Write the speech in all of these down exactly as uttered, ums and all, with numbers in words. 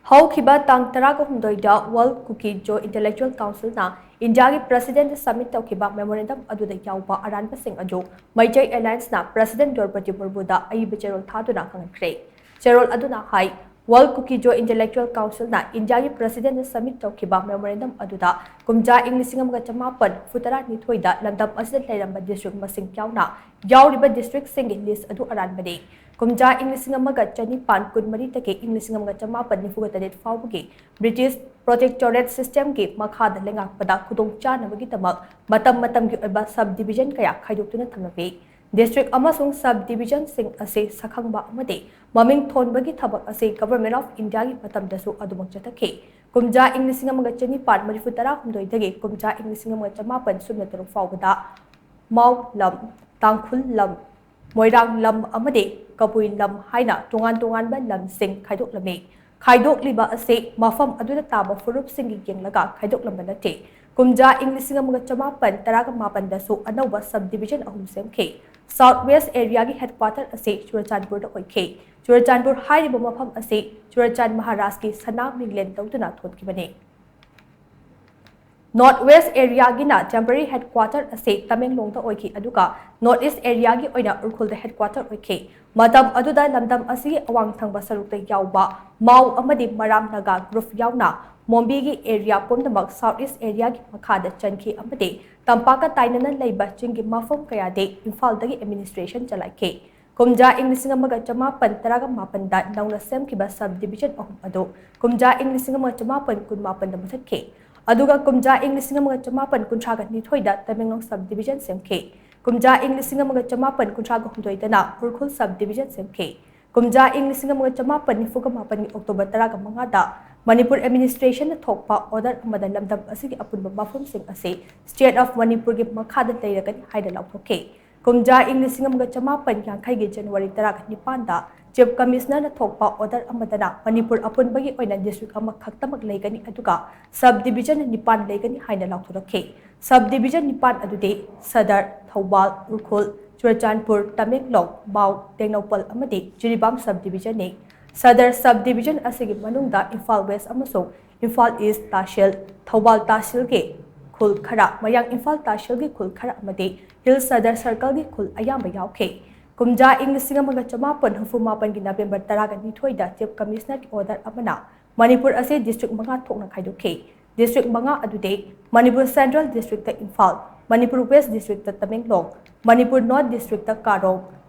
ꯍꯧꯈꯤꯕ ꯇꯥꯡ ꯇꯔꯥꯒ ꯍꯨꯝꯗꯣꯏꯗ World Kuki-Zo Intellectual Council-ꯅ ꯏꯟꯗꯤꯌꯥꯒꯤ President Summit ꯇꯧꯈꯤꯕ memorandum ꯑꯗꯨꯗ ꯌꯥꯎꯕ ꯑꯔꯥꯟꯕꯁꯤꯡ ꯑꯗꯨ ꯃꯩꯇꯩ Alliance-ꯅ President ꯗ꯭ꯔꯧꯄꯗꯤ ꯃꯨꯔꯃꯨꯗ ꯑꯏꯕ ꯆꯦꯔꯣꯜ ꯊꯥꯗꯨꯅ ꯈꯪꯍꯟꯈ꯭ꯔꯦ꯫ ꯆꯦꯔꯣꯜ ꯑꯗꯨꯅ ꯍꯥꯏ, World Kuki-Zo Intellectual Council-ꯅ ꯏꯟꯗꯤꯌꯥꯒꯤ President Summit ꯇꯧꯈꯤꯕ memorandum ꯑꯗꯨꯗ ꯀꯨꯝꯖꯥ ꯏꯪ ꯂꯤꯁꯤꯡ ꯑꯃꯒ ꯆꯃꯥꯄꯟ ꯍꯨꯝꯐꯨꯇꯔꯥ ꯅꯤꯊꯣꯏꯗ ꯂꯝꯗꯝ ꯑꯁꯤꯗ ꯂꯩꯔꯝꯕ district ꯃꯁꯤꯡ ꯌꯥꯎꯅ ꯌꯥꯎꯔꯤꯕ district-ꯁꯤꯡꯒꯤ list ꯑꯗꯨ ꯑꯔꯥꯟꯕꯅꯤ꯫ ꯀꯨꯝꯖꯥ ꯏꯪ ꯂꯤꯁꯤꯡ ꯑꯃꯒ ꯆꯅꯤꯄꯥꯟ ꯀꯨꯟꯃꯔꯤꯗꯒꯤ ꯏꯪ ꯂꯤꯁꯤꯡ ꯑꯃꯒ ꯆꯃꯥꯄꯟ ꯅꯤꯐꯨꯒ ꯇꯔꯦꯠ ꯐꯥꯎꯕꯒꯤ British Protectorate system-ꯒꯤ ꯃꯈꯥꯗ ꯂꯩꯉꯥꯛꯄꯗ ꯈꯨꯗꯣꯡ ꯆꯥꯅꯕꯒꯤꯗꯃꯛ ꯃꯇꯝ ꯃꯇꯝꯒꯤ ꯑꯣꯏꯕ sub division ꯀꯌꯥ ꯈꯥꯏꯗꯣꯛꯇꯨꯅ ꯊꯝꯂꯝꯃꯤ꯫ District ꯑꯃꯁꯨꯡ sub division-ꯁꯤꯡ ꯑꯁꯤ ꯁꯛꯈꯪꯕ ꯑꯃꯗꯤ ꯃꯃꯤꯡ ꯊꯣꯟꯕꯒꯤ ꯊꯕꯛ ꯑꯁꯤ Government of India-ꯒꯤ ꯃꯇꯝꯗꯁꯨ ꯑꯗꯨꯃꯛ ꯆꯠꯊꯈꯤ꯫ ꯀꯨꯝꯖꯥ ꯏꯪ ꯂꯤꯁꯤꯡ ꯑꯃꯒ ꯆꯅꯤꯄꯥꯟ ꯃꯔꯤꯐꯨ ꯇꯔꯥꯍꯨꯝꯗꯣꯏꯗꯒꯤ ꯀꯨꯝꯖꯥ ꯏꯪ ꯂꯤꯁꯤꯡ ꯑꯃꯒ ꯆꯃꯥꯄꯟ ꯁꯨꯞꯅ ꯇꯔꯨꯛ ꯐꯥꯎꯕꯗ ꯃꯥꯎ ꯂꯝ, ꯇꯥꯡꯈꯨꯜ ꯂꯝ, ꯃꯣꯏꯔꯥꯡ ꯂꯝ ꯑꯃꯗꯤ ꯀꯕꯨꯏ ꯂꯝ ꯍꯥꯏꯅ ꯇꯣꯉꯥꯟ ꯇꯣꯉꯥꯟꯕ ꯂꯝꯁꯤꯡ ꯈꯥꯏꯗꯣꯛꯂꯝꯃꯤ꯫ ꯈꯥꯏꯗꯣꯛꯂꯤꯕ ꯑꯁꯤ ꯃꯐꯝ ꯑꯗꯨꯗ ꯇꯥꯕ ꯐꯨꯔꯨꯞꯁꯤꯡꯒꯤ ꯌꯦꯡꯂꯒ ꯈꯥꯏꯗꯣꯛꯂꯝꯕ ꯅꯠꯇꯦ꯫ ꯀꯨꯝꯖꯥ ꯏꯪ ꯂꯤꯁꯤꯡ ꯑꯃꯒ ꯆꯃꯥꯄꯟ ꯇꯔꯥꯒ ꯃꯥꯄꯟꯗꯁꯨ ꯑꯅꯧꯕ sub division ꯑꯍꯨꯝ ꯁꯦꯝꯈꯤ꯫ South West area-ꯒꯤ headquarter ꯑꯁꯤ ꯆꯨꯔꯆꯥꯟꯄꯨꯔꯗ ꯑꯣꯏꯈꯤ꯫ ꯆꯨꯔꯆꯥꯟꯄꯨꯔ ꯍꯥꯏꯔꯤꯕ ꯃꯐꯝ ꯑꯁꯤ ꯆꯨꯔꯆꯥꯟ ꯃꯍꯥꯔꯥꯖꯀꯤ ꯁꯅꯥ ꯃꯤꯡꯂꯦꯟ ꯇꯧꯗꯨꯅ ꯊꯣꯟꯈꯤꯕꯅꯤ꯫ North West area-ꯒꯤꯅ temporary headquarter ꯑꯁꯤ ꯇꯃꯦꯡꯂꯣꯡꯗ ꯑꯣꯏꯈꯤ, ꯑꯗꯨꯒ North East area-ꯒꯤ ꯑꯣꯏꯅ ꯎꯔꯈꯨꯜꯗ headquarter ꯑꯣꯏꯈꯤ꯫ ꯃꯇꯝ ꯑꯗꯨꯗ ꯂꯝꯗꯝ ꯑꯁꯤꯒꯤ ꯑꯋꯥꯡ ꯊꯪꯕ ꯁꯔꯨꯛꯇ ꯌꯥꯎꯕ ꯃꯥꯎ ꯑꯃꯗꯤ ꯃꯔꯥꯝ ꯅꯥꯒꯥ group ꯌꯥꯎꯅ ꯃꯣꯝꯕꯤꯒꯤ area ꯄꯨꯝꯅꯃꯛ South East area-ꯒꯤ ꯃꯈꯥꯗ ꯆꯟꯈꯤ ꯑꯃꯗꯤ ꯇꯝꯄꯥꯛꯀ ꯇꯥꯏꯅꯅ ꯂꯩꯕ ꯆꯤꯡꯒꯤ ꯃꯐꯝ ꯀꯌꯥꯗꯤ ꯏꯝꯐꯥꯜꯗꯒꯤ administration ꯆꯂꯥꯏꯈꯤ꯫ ꯀꯨꯝꯖꯥ ꯏꯪ ꯂꯤꯁꯤꯡ ꯑꯃꯒ ꯆꯃꯥꯄꯟ ꯇꯔꯥꯒ ꯃꯥꯄꯟꯗ ꯅꯧꯅ ꯁꯦꯝꯈꯤꯕ sub division ꯑꯍꯨꯝ ꯑꯗꯨ ꯀꯨꯝꯖꯥ ꯏꯪ ꯂꯤꯁꯤꯡ ꯑꯃꯒ ꯆꯃꯥꯄꯟ ꯀꯨꯟꯃꯥꯄꯟꯗ ꯃꯨꯊꯠꯈꯤ꯫ ꯑꯗꯨꯒ ꯀꯨꯝꯖꯥ ꯏꯪ ꯂꯤꯁꯤꯡ ꯑꯃꯒ ꯆꯃꯥꯄꯟ ꯀꯨꯟꯊ꯭ꯔꯥꯒ ꯅꯤꯊꯣꯏꯗ ꯇꯃꯦꯡꯂꯣꯡ sub division ꯁꯦꯝꯈꯤ꯫ ꯀꯨꯝꯖꯥ ꯏꯪ ꯂꯤꯁꯤꯡ ꯑꯃꯒ ꯆꯃꯥꯄꯟ ꯀꯨꯟꯊ꯭ꯔꯥꯒ ꯍꯨꯝꯗꯣꯏꯗꯅ ꯎꯔꯈꯨꯜ sub division ꯁꯦꯝꯈꯤ꯫ ꯀꯨꯝꯖꯥ ꯏꯪ ꯂꯤꯁꯤꯡ ꯑꯃꯒ ꯆꯃꯥꯄꯟ ꯅꯤꯐꯨꯒ ꯃꯥꯄꯟꯒꯤ October ꯇꯔꯥꯒ ꯃꯉꯥꯗ ꯃꯅꯤꯄꯨꯔ administration-ꯅ ꯊꯣꯛꯄ order ꯑꯃꯗ ꯂꯝꯗꯝ ꯑꯁꯤꯒꯤ ꯑꯄꯨꯟꯕ ꯃꯐꯝꯁꯤꯡ ꯑꯁꯤ State of ꯃꯅꯤꯄꯨꯔꯒꯤ ꯃꯈꯥꯗ ꯂꯩꯔꯒꯅꯤ ꯍꯥꯏꯅ ꯂꯥꯎꯊꯣꯛꯈꯤ꯫ ꯀꯨꯝꯖꯥ ꯏꯪ ꯂꯤꯁꯤꯡ ꯑꯃꯒ ꯆꯃꯥꯄꯟ ꯌꯥꯡꯈꯩꯒꯤ January ꯇꯔꯥꯒ ꯅꯤꯄꯥꯟꯗ Chief Commissioner-ꯅ ꯊꯣꯛꯄ order ꯑꯃꯗꯅ ꯃꯅꯤꯄꯨꯔ ꯑꯄꯨꯟꯕꯒꯤ ꯑꯣꯏꯅ district ꯑꯃꯈꯛꯇꯃꯛ ꯂꯩꯒꯅꯤ, ꯑꯗꯨꯒ sub division ꯅꯤꯄꯥꯟ ꯂꯩꯒꯅꯤ ꯍꯥꯏꯅ ꯂꯥꯎꯊꯣꯔꯛꯈꯤ꯫ Sub division ꯅꯤꯄꯥꯟ ꯑꯗꯨꯗꯤ ꯁꯗꯔ, ꯊꯧꯕꯥꯜ, ꯎꯔꯈꯨꯜ, ꯆꯨꯔꯆꯥꯟꯄꯨꯔ, ꯇꯃꯦꯡꯂꯣꯡ, ꯃꯥꯎ, ꯇꯦꯡꯅꯧꯄꯜ ꯑꯃꯗꯤ Jiribam sub division-ꯅꯤ꯫ Sadar sub division ꯑꯁꯤꯒꯤ ꯃꯅꯨꯡꯗ ꯏꯝꯐꯥꯜ ꯋꯦꯁ ꯑꯃꯁꯨꯡ ꯏꯝꯐꯥꯜ ꯏꯁ ꯇꯥꯁꯤꯜ, ꯊꯧꯕꯥꯜ ꯇꯥꯁꯤꯜꯒꯤ ꯈꯨꯜ ꯈꯔ, ꯃꯌꯥꯡ ꯏꯝꯐꯥꯜ ꯇꯥꯁꯤꯜꯒꯤ ꯈꯨꯜ ꯈꯔ ꯑꯃꯗꯤ ꯍꯤꯜ ꯁꯗꯔ ꯁꯔꯀꯜꯒꯤ ꯈꯨꯜ ꯑꯌꯥꯝꯕ ꯌꯥꯎꯈꯤ꯫ ꯀꯨꯝꯖꯥ ꯏꯪ ꯂꯤꯁꯤꯡ ꯑꯃꯒ ꯆꯃꯥꯄꯟ ꯍꯨꯝꯐꯨ ꯃꯥꯄꯟꯒꯤ ꯅꯕꯦꯝꯕꯔ ꯇꯔꯥꯒ ꯅꯤꯊꯣꯏꯗ ꯆꯤꯐ ꯀꯃꯤꯁꯅꯔꯒꯤ ꯑꯣꯔꯗꯔ ꯑꯃꯅ ꯃꯅꯤꯄꯨꯔ ꯑꯁꯤ ꯗꯤꯁꯇ꯭ꯔꯤꯛ ꯃꯉꯥ ꯊꯣꯛꯅ ꯈꯥꯏꯗꯣꯛꯈꯤ꯫ ꯗꯤꯁꯇ꯭ꯔꯤꯛ ꯃꯉꯥ ꯑꯗꯨꯗꯤ Manipur central district Imphal, Manipur west district Tamenglong, Manipur north district Karong,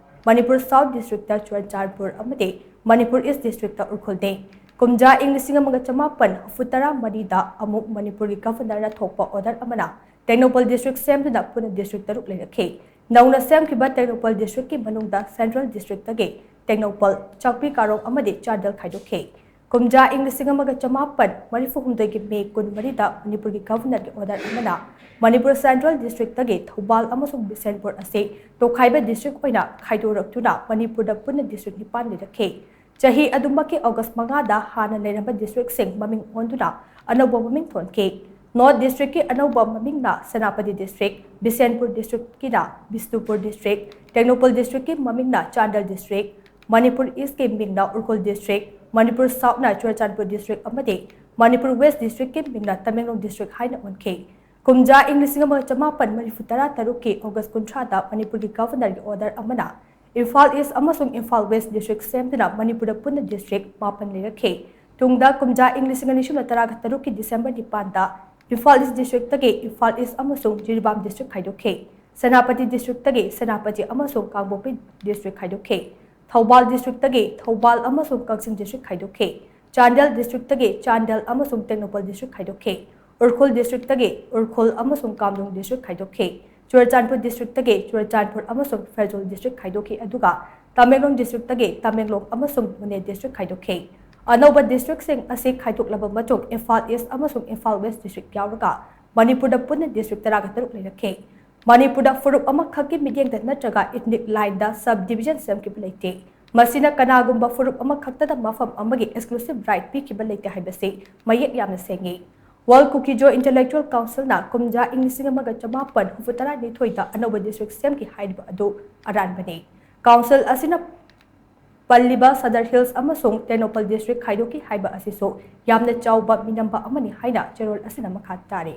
Manipur south district Churachandpur ꯑꯃꯗꯤ ꯃꯅꯤꯄꯨꯔ ꯏꯁ ꯗꯤꯁꯇ꯭ꯔꯤꯛꯇ ꯎꯔꯈꯨꯜꯅꯤ꯫ ꯀꯨꯝꯖꯥ ꯏꯪ ꯂꯤꯁꯤꯡ ꯑꯃꯒ ꯆꯃꯥꯄꯟ ꯍꯨꯝꯐꯨ ꯇꯔꯥ ꯃꯔꯤꯗ ꯑꯃꯨꯛ ꯃꯅꯤꯄꯨꯔꯒꯤ ꯒꯚꯔꯅꯔꯅ ꯊꯣꯛꯄ ꯑꯣꯔꯗꯔ ꯑꯃꯅ ꯇꯦꯡꯅꯧꯄꯜ ꯗꯤꯁꯇ꯭ꯔꯤꯛ ꯁꯦꯝꯗꯨꯅ ꯄꯨꯟꯅ ꯗꯤꯁꯇ꯭ꯔꯤꯛ ꯇꯔꯨꯛ ꯂꯩꯔꯛꯈꯤ꯫ ꯅꯧꯅ ꯁꯦꯝꯈꯤꯕ ꯇꯦꯡꯅꯧꯄꯜ ꯗꯤꯁꯇ꯭ꯔꯤꯛꯀꯤ ꯃꯅꯨꯡꯗ ꯁꯦꯟꯇ꯭ꯔꯦꯜ ꯗꯤꯁꯇ꯭ꯔꯤꯛꯇꯒꯤ ꯇꯦꯡꯅꯧꯄꯜ, ꯆꯥꯛꯄꯤ ꯀꯥꯔꯣꯡ ꯑꯃꯗꯤ ꯆꯥꯟꯗꯦꯜ ꯈꯥꯏꯗꯣꯛꯈꯤ꯫ ꯀꯨꯝꯖꯥ ꯏꯪ ꯂꯤꯁꯤꯡ ꯑꯃꯒ ꯆꯃꯥꯄꯟ ꯃꯔꯤꯐꯨ ꯍꯨꯝꯗꯣꯏꯒꯤ ꯃꯦ ꯀꯨꯟꯃꯔꯤꯗ ꯃꯅꯤꯄꯨꯔꯒꯤ ꯒꯚꯔꯅꯔꯒꯤ ꯑꯣꯔꯗꯔ ꯑꯃꯅ ꯃꯅꯤꯄꯨꯔ ꯁꯦꯟꯇ꯭ꯔꯦꯜ ꯗꯤꯁꯇ꯭ꯔꯤꯛꯇꯒꯤ ꯊꯧꯕꯥꯜ ꯑꯃꯁꯨꯡ ꯕꯤꯁꯦꯟꯄꯨꯔ ꯑꯁꯤ ꯇꯣꯈꯥꯏꯕ ꯗꯤꯁꯇ꯭ꯔꯤꯛ ꯑꯣꯏꯅ ꯈꯥꯏꯗꯣꯔꯛꯇꯨꯅ ꯃꯅꯤꯄꯨꯔꯗ ꯄꯨꯟꯅ ꯗꯤꯁꯇ꯭ꯔꯤꯛ ꯅꯤꯄꯥꯟ ꯂꯩꯔꯛꯈꯤ꯫ ꯆꯍꯤ ꯑꯗꯨꯃꯛꯀꯤ ꯑꯣꯒꯁ ꯃꯉꯥꯗ ꯍꯥꯟꯅ ꯂꯩꯔꯝꯕ ꯗꯤꯁꯇ꯭ꯔꯤꯛꯁꯤꯡ ꯃꯃꯤꯡ ꯑꯣꯟꯗꯨꯅ ꯑꯅꯧꯕ ꯃꯃꯤꯡ ꯊꯣꯟꯈꯤ꯫ ꯅꯣꯔꯠ ꯗꯤꯁꯇ꯭ꯔꯤꯛꯀꯤ ꯑꯅꯧꯕ ꯃꯃꯤꯡꯅ ꯁꯦꯅꯥꯄꯇꯤ ꯗꯤꯁꯇ꯭ꯔꯤꯛ, ꯕꯤꯁꯦꯟꯄꯨꯔ ꯗꯤꯁꯇ꯭ꯔꯤꯛꯀꯤꯅ ꯕꯤꯁꯅꯨꯄꯨꯔ ꯗꯤꯁꯇ꯭ꯔꯤꯛ, ꯇꯦꯡꯅꯧꯄꯜ ꯗꯤꯁꯇ꯭ꯔꯤꯛꯀꯤ ꯃꯃꯤꯡꯅ ꯆꯥꯟꯗꯦꯜ ꯗꯤꯁꯇ꯭ꯔꯤꯛ, ꯃꯅꯤꯄꯨꯔ ꯏꯁꯀꯤ ꯃꯤꯡꯅ ꯎꯔꯈꯨꯜ ꯗꯤꯁꯇ꯭ꯔꯤꯛ, ꯃꯅꯤꯄꯨꯔ ꯁꯥꯎꯠꯅ ꯆꯨꯔꯆꯥꯟꯄꯨꯔ ꯗꯤꯁꯇ꯭ꯔꯤꯛ ꯑꯃꯗꯤ ꯃꯅꯤꯄꯨꯔ ꯋꯦꯁ ꯗꯤꯁꯇ꯭ꯔꯤꯛꯀꯤ ꯃꯤꯡꯅ ꯇꯃꯦꯡꯂꯣꯡ ꯗꯤꯁꯇ꯭ꯔꯤꯛ ꯍꯥꯏꯅ ꯑꯣꯟꯈꯤ꯫ ꯀꯨꯝꯖꯥ ꯏꯪ ꯂꯤꯁꯤꯡ ꯑꯃꯒ ꯆꯃꯥꯄꯟ ꯃꯔꯤꯐꯨ ꯇꯔꯥ ꯇꯔꯨꯛꯀꯤ ꯑꯣꯒꯁ ꯀꯨꯟꯊ꯭ꯔꯥꯗ ꯃꯅꯤꯄꯨꯔꯒꯤ ꯒꯚꯔꯅꯔꯒꯤ ꯑꯣꯔꯗꯔ ꯑꯃꯅ ꯏꯝꯐꯥꯜ ꯏꯁ ꯑꯃꯁꯨꯡ ꯏꯝꯐꯥꯜ ꯋꯦꯁ ꯗꯤꯁꯇ꯭ꯔꯤꯛ ꯁꯦꯝꯗꯨꯅ ꯃꯅꯤꯄꯨꯔꯗ ꯄꯨꯟꯅ ꯗꯤꯁꯇ꯭ꯔꯤꯛ ꯃꯥꯄꯟ ꯂꯩꯔꯛꯈꯤ꯫ ꯇꯨꯡꯗ ꯀꯨꯝꯖꯥ ꯏꯪ ꯂꯤꯁꯤꯡ ꯑꯅꯤ ꯁꯨꯞꯅ ꯇꯔꯥꯒ ꯇꯔꯨꯛꯀꯤ ꯗꯤꯁꯦꯝꯕꯔ ꯅꯤꯄꯥꯟꯗ ꯏꯝꯐꯥꯜ ꯏꯁ ꯗꯤꯁꯇ꯭ꯔꯤꯛꯇꯒꯤ ꯏꯝꯐꯥꯜ ꯏꯁ ꯑꯃꯁꯨꯡ ꯖꯤꯔꯤꯕꯥꯝ ꯗꯤꯁꯇ꯭ꯔꯤꯛ ꯈꯥꯏꯗꯣꯛꯈꯤ꯫ ꯁꯦꯅꯥꯄꯇꯤ ꯗꯤꯁꯇ꯭ꯔꯤꯛꯇꯒꯤ ꯁꯦꯅꯥꯄꯇꯤ ꯑꯃꯁꯨꯡ ꯀꯥꯡꯄꯣꯛꯄꯤ ꯗꯤꯁꯇ꯭ꯔꯤꯛ ꯈꯥꯏꯗꯣꯛꯈꯤ꯫ ꯊꯧꯕꯥꯜ ꯗꯤꯁꯇ꯭ꯔꯤꯛꯇꯒꯤ ꯊꯧꯕꯥꯜ ꯑꯃꯁꯨꯡ ꯀꯛꯆꯤꯡ ꯗꯤꯁꯇ꯭ꯔꯤꯛ ꯈꯥꯏꯗꯣꯛꯈꯤ꯫ ꯆꯥꯟꯗꯦꯜ ꯗꯤꯁꯇ꯭ꯔꯤꯛꯇꯒꯤ ꯆꯥꯟꯗꯦꯜ ꯑꯃꯁꯨꯡ ꯇꯦꯡꯅꯧꯄꯜ ꯗꯤꯁꯇ꯭ꯔꯤꯛ ꯈꯥꯏꯗꯣꯛꯈꯤ꯫ ꯎꯔꯈꯨꯜ ꯗꯤꯁꯇ꯭ꯔꯤꯛꯇꯒꯤ ꯎꯔꯈꯨꯜ ꯑꯃꯁꯨꯡ ꯀꯥꯝꯂꯣꯡ ꯗꯤꯁꯇ꯭ꯔꯤꯛ ꯈꯥꯏꯗꯣꯛꯈꯤ꯫ ꯆꯨꯔꯆꯥꯟꯄꯨꯔ ꯗꯤꯁꯇ꯭ꯔꯤꯛꯇꯒꯤ ꯆꯨꯔꯆꯥꯟꯄꯨꯔ ꯑꯃꯁꯨꯡ ꯐꯦꯔꯖꯣꯜ ꯗꯤꯁꯇ꯭ꯔꯤꯛ ꯈꯥꯏꯗꯣꯛꯈꯤ, ꯑꯗꯨꯒ ꯇꯃꯦꯡꯂꯣꯡ ꯗꯤꯁꯇ꯭ꯔꯤꯛꯇꯒꯤ ꯇꯃꯦꯡꯂꯣꯡ ꯑꯃꯁꯨꯡ ꯅꯣꯅꯦ ꯗꯤꯁꯇ꯭ꯔꯤꯛ ꯈꯥꯏꯗꯣꯛꯈꯤ꯫ ꯑꯅꯧꯕ ꯗꯤꯁꯇ꯭ꯔꯤꯛꯁꯤꯡ ꯑꯁꯤ ꯈꯥꯏꯗꯣꯛꯂꯕ ꯃꯇꯨꯡ ꯏꯝꯐꯥꯜ ꯏꯁ ꯑꯃꯁꯨꯡ ꯏꯝꯐꯥꯜ ꯋꯦꯁ ꯗꯤꯁꯇ꯭ꯔꯤꯛ ꯌꯥꯎꯔꯒ ꯃꯅꯤꯄꯨꯔꯗ ꯄꯨꯟꯅ ꯗꯤꯁꯇ꯭ꯔꯤꯛ ꯇꯔꯥꯒ ꯇꯔꯨꯛ ꯂꯩꯔꯛꯈꯤ꯫ ꯃꯅꯤꯄꯨꯔꯗ ꯐꯨꯔꯨꯞ ꯑꯃꯈꯛꯀꯤ ꯃꯤꯠꯌꯦꯡꯗ ꯅꯠꯇ꯭ꯔꯒ ꯏꯊꯅꯤꯛ ꯂꯥꯏꯟꯗ ꯁꯕ ꯗꯤꯕꯤꯖꯟ ꯁꯦꯝꯈꯤꯕ ꯂꯩꯇꯦ꯫ ꯃꯁꯤꯅ ꯀꯅꯥꯒꯨꯝꯕ ꯐꯨꯔꯨꯞ ꯑꯃꯈꯛꯇꯗ ꯃꯐꯝ ꯑꯃꯒꯤ ꯑꯦꯛꯁꯀ꯭ꯂꯨꯁꯤꯚ ꯔꯥꯏꯠ ꯄꯤꯈꯤꯕ ꯂꯩꯇꯦ ꯍꯥꯏꯕꯁꯤ ꯃꯌꯦꯛ ꯌꯥꯝꯅ ꯁꯦꯡꯏ꯫ ꯋꯥꯔꯜꯗ ꯀꯨꯀꯤꯖꯣ ꯏꯟꯇꯦꯂꯦꯛꯆꯨꯋꯦꯜ ꯀꯥꯎꯟꯁꯤꯜꯅ ꯀꯨꯝꯖꯥ ꯏꯪ ꯂꯤꯁꯤꯡ ꯑꯃꯒ ꯆꯃꯥꯄꯟ ꯍꯨꯝꯐꯨ ꯇꯔꯥꯅꯤꯊꯣꯏꯗ ꯑꯅꯧꯕ ꯗꯤꯁꯇ꯭ꯔꯤꯛ ꯁꯦꯝꯈꯤ ꯍꯥꯏꯔꯤꯕ ꯑꯗꯨ ꯑꯔꯥꯟꯕꯅꯤ꯫ ꯀꯥꯎꯟꯁꯤꯜ ꯑꯁꯤꯅ ꯄꯜꯂꯤꯕ ꯁꯗꯔ ꯍꯤꯜꯁ ꯑꯃꯁꯨꯡ ꯇꯦꯡꯅꯧꯄꯜ ꯗꯤꯁꯇ꯭ꯔꯤꯛ ꯈꯥꯏꯗꯣꯛꯈꯤ ꯍꯥꯏꯕ ꯑꯁꯤꯁꯨ ꯌꯥꯝꯅ ꯆꯥꯎꯕ ꯃꯤꯅꯝꯕ ꯑꯃꯅꯤ ꯍꯥꯏꯅ ꯆꯦꯔꯣꯜ ꯑꯁꯤꯅ ꯃꯈꯥ ꯇꯥꯔꯤ꯫